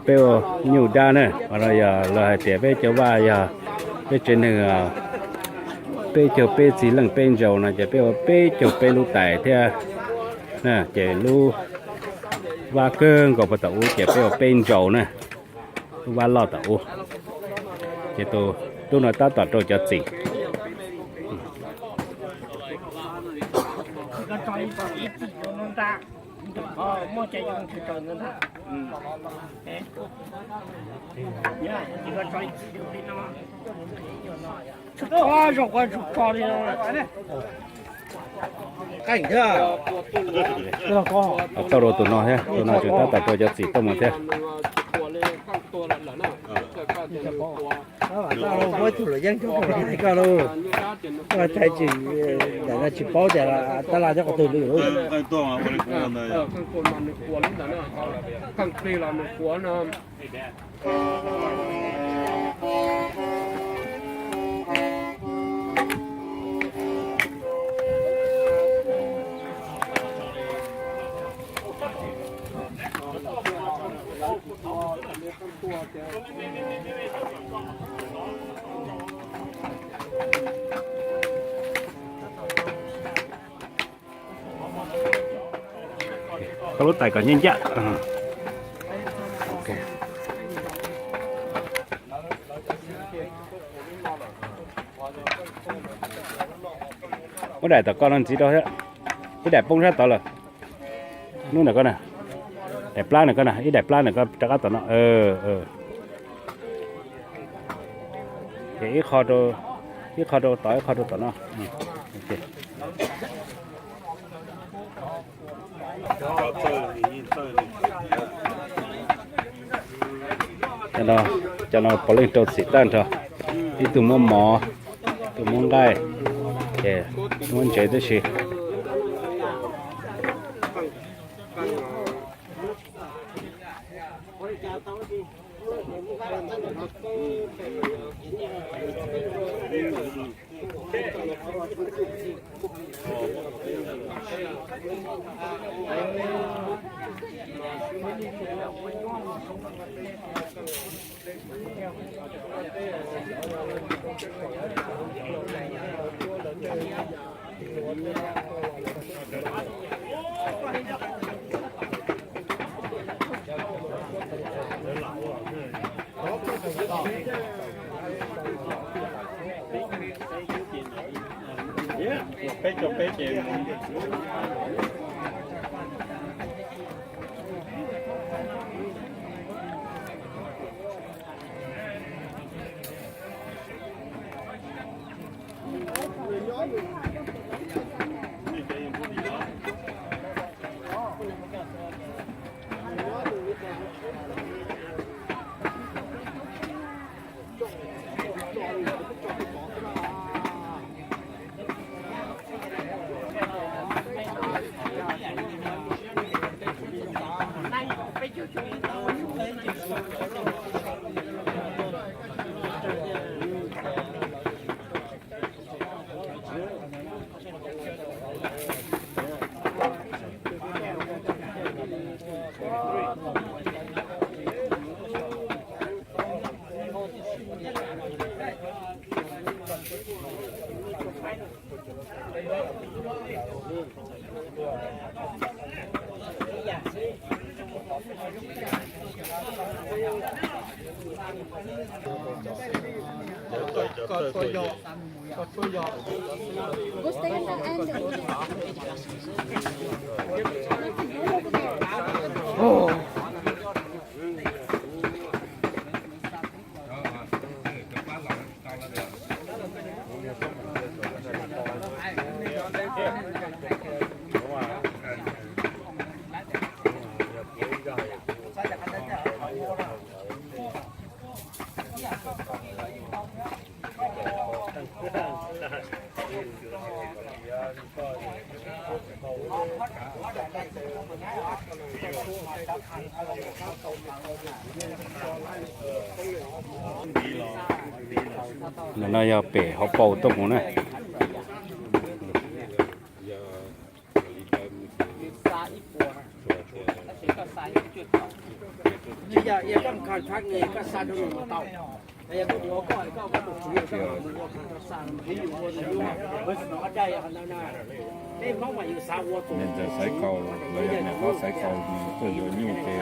Peb ua nyuj dab na, qhov no yog lawv hais tias peb cov Vaj yog peb tsev neeg peb caug peb txiv leej peb ntsaus no ces peb ua peb caug peb lub tais thiab. Ces lub vab kawg nkaus puag tom ub ces peb ua peb ntsaus na, lub vab loj tom ub. Ces tus tub no tab tom rau cov txim. Tau rau tus no thiab, tus no tseem tab tom rau cov txim tuaj mus thiab. Koj lauj, koj thaij tsis, ntawm no tsis paub tias tab laj nyob qhov twg li. Koj lub tais kom ncaj ncaj. Muab daim tom koj no ntxiv rau thiab. Ib daim poob sab tod lawm. Hnub ntawm koj na, daim plab ntawm koj na, ib daim plab ntawm koj rov qab tom no. Ces ib qho rau, ib qho rau tod, ib qho rau tom no. Cov no puav leej rau txim tag nrho. Ib tug muab mov, ib tug muab nqaij, ces muab ntsev tib si. Peb caug peb ces Ntawm no yog pem hauv paus tuaj mus na. Ntawm ntawm Xaiv Kaus, lawv yog niam hlob Xaiv Kaus tuaj yuav nyuj ces